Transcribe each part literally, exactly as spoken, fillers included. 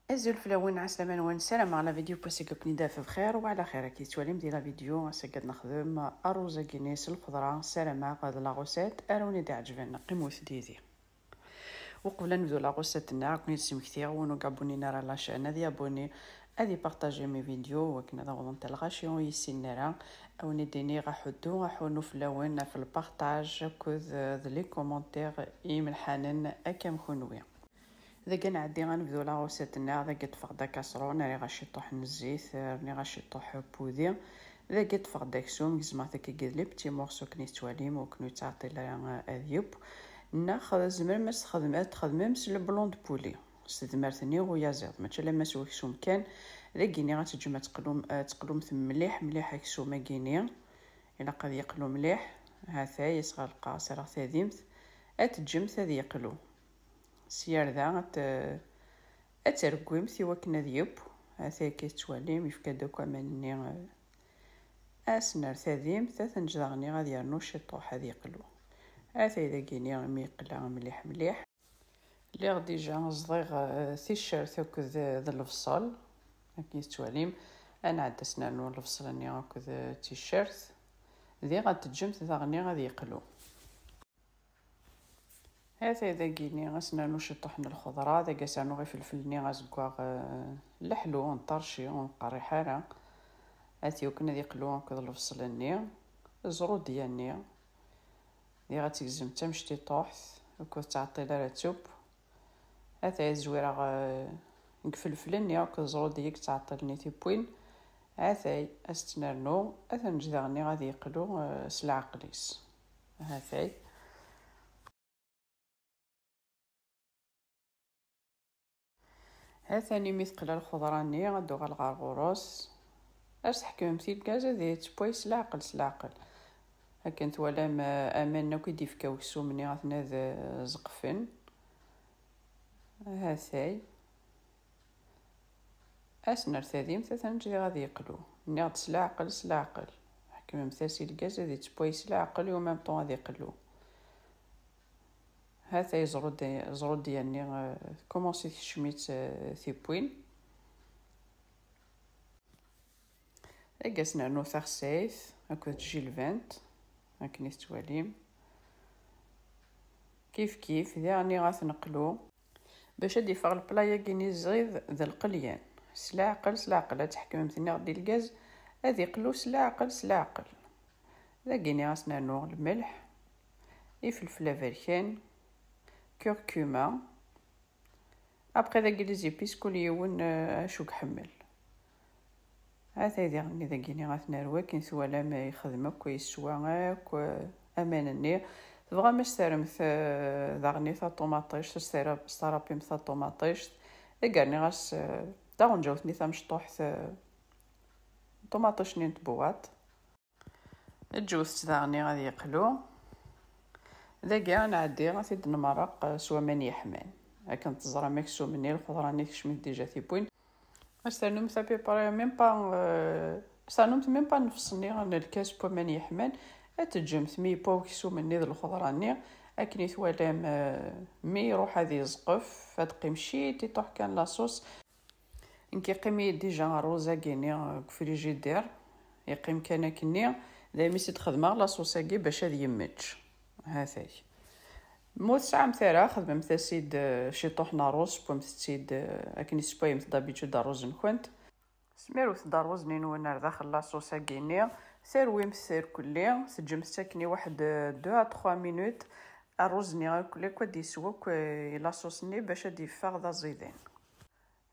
Azul fell-awen, ɛeslama-nwen, ssarameɣ la vidéo n wass-agi ad ken-id-taf bxir wa ɛla xir. Akken tettwalim di la vidéo, ass-agi ad nexdem arruz-agi-nni s lxeḍra, ssarameɣ d la recette ara wen-d-iɛeǧben, qqimet yid-i. Uqbel ad nebdu la recette-nneɣ, ad ken-id-smektiɣ, win ur abonné ara la chaîne, ad yabonné, ad ipartaji mes vidéos, wakken ad awḍent ar lɣaci ur yessinen ara, ad wen-id-iniɣ aḥuddu, aḥunnu fell-awen ɣef lpartaj akked, eh, d les commentaires imelḥanen akka am kunwi. Dagi ad nɛeddi ad nebdu la recette-nneɣ. Dagi ṭṭfeɣ-d akaṣrun, rriɣ-as ciṭuḥ n zzit, rniɣ-as ciṭuḥ n wudi. Dagi ṭṭfeɣ-d aksum, gezmeɣ-t akkagi d les petits morceaux akken i tettwalim, ur ken-yettɛeṭṭil ara ad yeww. Neɣ tzemrem ad txedm-, ad txedmem s le blanc de poulet, s tedmert-nni uyaziḍ, mačči alamma s waksum kan. Dagi-nni ad teǧǧem ad teqlum-, ad teqlumt mliḥ mliḥ aksum-agi-nni. Ilaq ad yeqlu mliḥ. Ha-t-ay, asɣalqa, serreɣ tadimt. Ad teǧǧemt ad yeqlu. Sya ar da, ad t-, ad tergwimt i wakken ad yeww. Ha-t-ay akka tettwalim, yefka-d akk aman-nni, eh, ad s-nerr tadimt, ad t-neǧǧ daɣen ad yernu ciṭuḥ, ad yeqlu. Ha-t-ay dagi-nni mi yeqla mliḥ mliḥ. Lliɣ déjà ẓḍiɣ, eh, ticcert akked, eh, d lebṣel. Akken i tettwalim, ad nɛeddi ad s-nernu lebṣel-nni akked, eh, ticcert. Diɣ ad teǧǧemt daɣen ad yeqlu. Ha-t-ay dagi-nni, ad s-nernu ciṭuḥ n lxeḍra, dagi ad s-rnuɣ ifelfel-nni azeggaɣ, eh, leḥlu, n ṭerci, ur nqerriḥ ara. Ha-t-ay akken ad yeqlu akked lebṣel-nni, ẓrudya-nni. Diɣ ad tegzem d tamectiṭuḥt, ur k-tettɛeṭṭil ara ad teww. Ha-t-ay ad zwireɣ, eh, deg ifelfel-nni akked ẓrudya i yettɛeṭṭilen i tiwwin. Ha-t-ay ad s-tt-nernu, ad t-neǧǧ daɣen ad yeqlu, eh, s leɛqel-is. Ha-t-ay. Ha-t-an imi teqla lxeḍra-nni, ad d-uɣaleɣ ɣer ɣur-s. Ad s-tḥekmemt i lgaz ad yettewway s leɛqel, s leɛqel. Akken twalam, eh, aman akk i d-yefka weksum-nni, ad ten-ad, eh, zeqfen. Ha-t-ay. Ad s-nerr tadimt, ad t-neǧǧ diɣ ad yeqlu. Nniɣ-d s leɛqel, s leɛqel. Ḥekmemt-as i lgaz ad yettewway s leɛqel, et en même temps ad yeqlu. Ha-t-ay ẓrud-, ẓrudya-nni, eh, tkumunsi tkecm-itt, eh, tiwwin. Dagi ad s-nernu taxsayt akked tjilbant, akken i tettwalim. Kif kif, diɣen ad t-neqlu. Bac ad d-iffeɣ lepla-agi-nni ẓid d lqelyan. S leɛqel, s leɛqel, ad tḥekmemt, nniɣ-d i lgaz, ad iqlu s leɛqel, s leɛqel. Dagi-nni ad s-nernu lmelḥ, ifelfel aberkan, curcuma. Après dagi les épices, kul yiwen, eh, acu iḥemmel. Ha-t-ay diɣen dagi-nni ad t-nerwi, akken twalam, eh, yexdem akk, yeswa akk, eh, aman-nni. Tebɣam ad s-terremt, eh, daɣen i taṭumaṭict, ad s-terra-, s tarapimt taṭumaṭict. Dagi rniɣ-as, eh, taɣenǧawt-nni tamecṭuḥt, eh, ṭumaṭict-nni n tbuwaṭ. Ǧǧut-t daɣen ad yeqlu. Dagi ad nɛeddi ad t-id-nmerreq s waman yeḥman. Akken teẓram aksum-nni, lxeḍra-nni tekcem-it déjà tiwwin. Ad s-ternumt à peu près même pas, euh, ad s-ternumt même pas nnefṣ-nni n lkas n waman yeḥman. Ad teǧǧemt mi yewwa weksum-nni d lxeḍra-nni. Akken i twalam, euh, mi iruḥ ad yeẓqef, ad teqqim ciṭiṭuḥ kan la sauce. Nekk yeqqim-iyi déjà rruz-agi-nni deg ufrijidir, yeqqim kan akkenni, daymi s i d-xedmeɣ la sauce-agi bac ad yemmečč. Ha-t-ay. Ma ur tesɛamt ara, xedmemt-as-id, eh, ciṭuḥ n rruz, sewwemt-tt-id, eh, akken i tessewwayemt d'habitude rruz-nkent. Smirwet-d rruz-nni-nwen ar daxel la sauce-agi-nni, terwimt-t irkelli, teǧǧemt-t akken i waḥed, eh, deux à trois minutes, rruz-nni irkelli akk ad d-yeswa akk, eh, la sauce-nni bac ad d-yeffeɣ d aẓidan.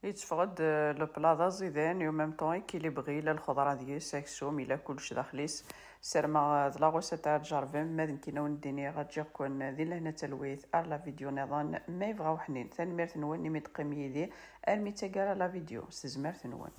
Yetteffeɣ-d, eh, le plat d aẓidan, et en même temps équilibré, la lxeḍra deg-s, aksum, yella kullec daxel-is. Ssarameɣ, eh, d la recette ara tjerrbem, ma d nekkini ad wen-d-iniɣ, ǧǧiɣ-ken di lehna d talwit, ar la vidéo niḍen, ma yebɣa uḥnin. Tanemmirt-nwen imi d-teqqim yid-i, armi d taggara la vidéo, s tezmert-nwen.